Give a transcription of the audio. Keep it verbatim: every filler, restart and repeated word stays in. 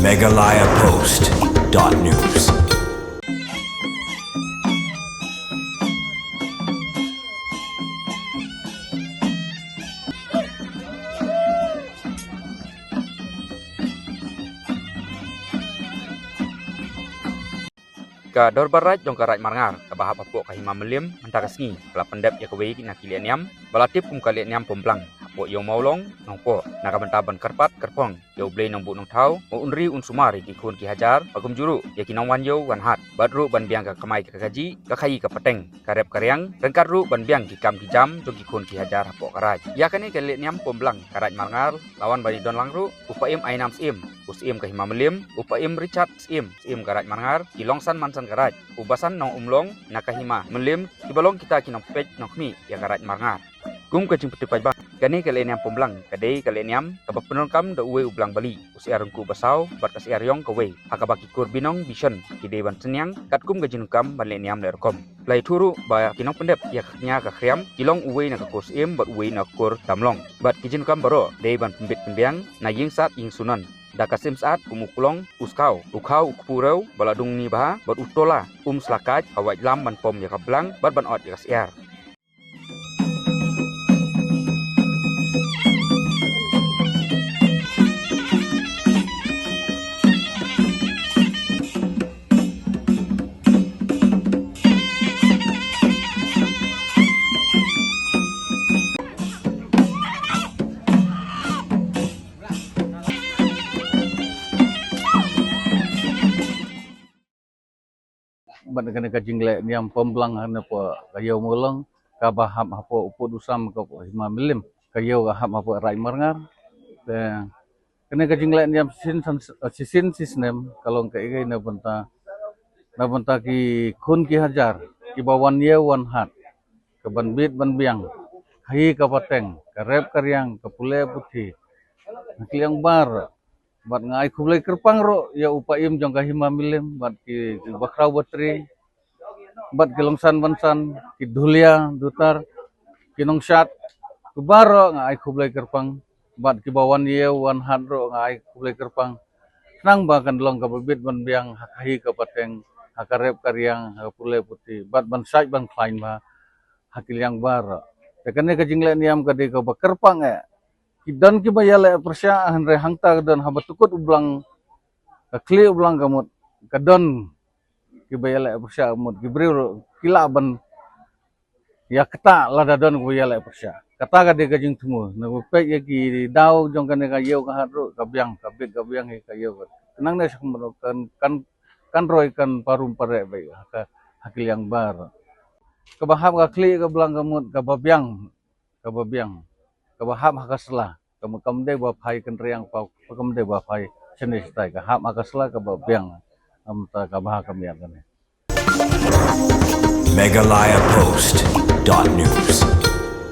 Meghalaya Post dot news. Ka Dorbar Raij jong ka Raij Marngar kaba hap hapoh ka Hima Mylliem mynta ka sngi ka la pyndep ïa kawei na ki lehniam ba la tip kum ka lehniam Pom Blang hapoh Ïew Mawlong Nongpoh, na ka bynta ban kyrpad kyrpong ïa U Blei Nongbuh Nongthaw, ba un ri un sumar ïa ki khun ki hajar, ba kumjuh ruh ïa ki nongwan ïew wan hat, bad ruh ban biang ka kamai ka kajih, ka khaïi ka pateng, ka rep ka riang, ryngkat ruh ban biang ki kam ki jam jong ki khun ki hajar hapoh ka raij. Ïa kane ka lehniam Pom Blang ka Raij Marngar la wan ban ïadon lang ruh u Paiem Ainam Syiem, u Syiem ka Hima Mylliem, u Paiem Richard Syiem, Syiem ka Raij Marngar, ki longsan mansan ka raij, u Basan Nongumlong na ka Hima Mylliem, kiba long kita ki nongpeit nongkhmih ïa ka Raij Marngar. Kum ka jingpyntip paidbah, kane ka lehniam Pom Blang ka dei ka lehniam kaba pyndonkam da uwei u blang bali, u Syiar Ryngkuh Basaw bad ka Syiar Ïong kawei, ha kaba ki kur Binong Bishon ki dei ban synñiang katkum ka jingdonkam ban lehniam lehrukom. La ïathuh ruh ba ki nongpyndep ïa ka kñia ka khriam ki long uwei na ka kur Syiem bad uwei na ka kur Damlong. Bad ki jingdonkam baroh dei ban pynbit pynbiang na ïing sad ïing sunon da ka sim sat kum u klong, u skaw, u khaw, u kpu rew ba la dung ni bha, bad u tola, um sla kait, ha waitlam ban pom ïa ka blang bad ban ot ïa ka syiar. Bad kane ka jingleh niam Pom Blang hane poh ka Ïew Mawlong, kaba hap hapoh u pud u sam ka Hima Mylliem, ka ïew ka hap hapoh Raij Marngar. Te kane ka jingleh niam shisien san, shisien shisnem ka long kaei kaei na bynta, na bynta ki khun ki hajar kiba wan ïew wan hat, ka ban bit ban biang, khaïi ka pateng, ka rep ka riang, ka pule puthi, na ka liang baroh. Bad nga ai khublei kyrpang ruh ïa u Paiem jong ka Hima Mylliem, bad ki, ki bakhraw batri, bad ki longsan bansan, ki dhulia dutar, ki nongshad, ki baroh nga ai khublei kyrpang, bad kiba wan ïew wan hat ruh nga ai khublei kyrpang. Khnang ba kan long kaba bit ban biang, ha khaïi ka pateng, ha ka rep ka riang, ha ka pule puthi, bad ban shait ban khlaiñ bha ha ki liang baroh. Te kane ka jingleh niam ka dei kaba kyrpang eh. Ki don kiba ïaleh pyrshah, hynrei hangta ka don haba tukut u blang, ka khlieh u blang ka mut, ka don kiba ïaleh pyrshah ka mut, ki briew ruh ki lah ban ïa kata lada don kiba ïaleh pyrshah. Kata ka dei ka jingthmu, na ba peit ïa ki daw jong kane ka ïew ka hat ruh ka biang, ka bit ka biang ïa ka ïew ka. Khnang ne sha ka mut kan, kan, kan roi kan parum pareh beit ha ka, ha ki liang baroh. Kaba hap ka khlieh ka blang ka mut kaba biang, kaba biang, kaba hap ha ka sla, kaba kam dei ba phai kynriang pa, kam dei ba phai shane shatai, ka hap ha ka sla kaba biang. Namta kaba ha ka miat kane. Meghalaya Post dot news.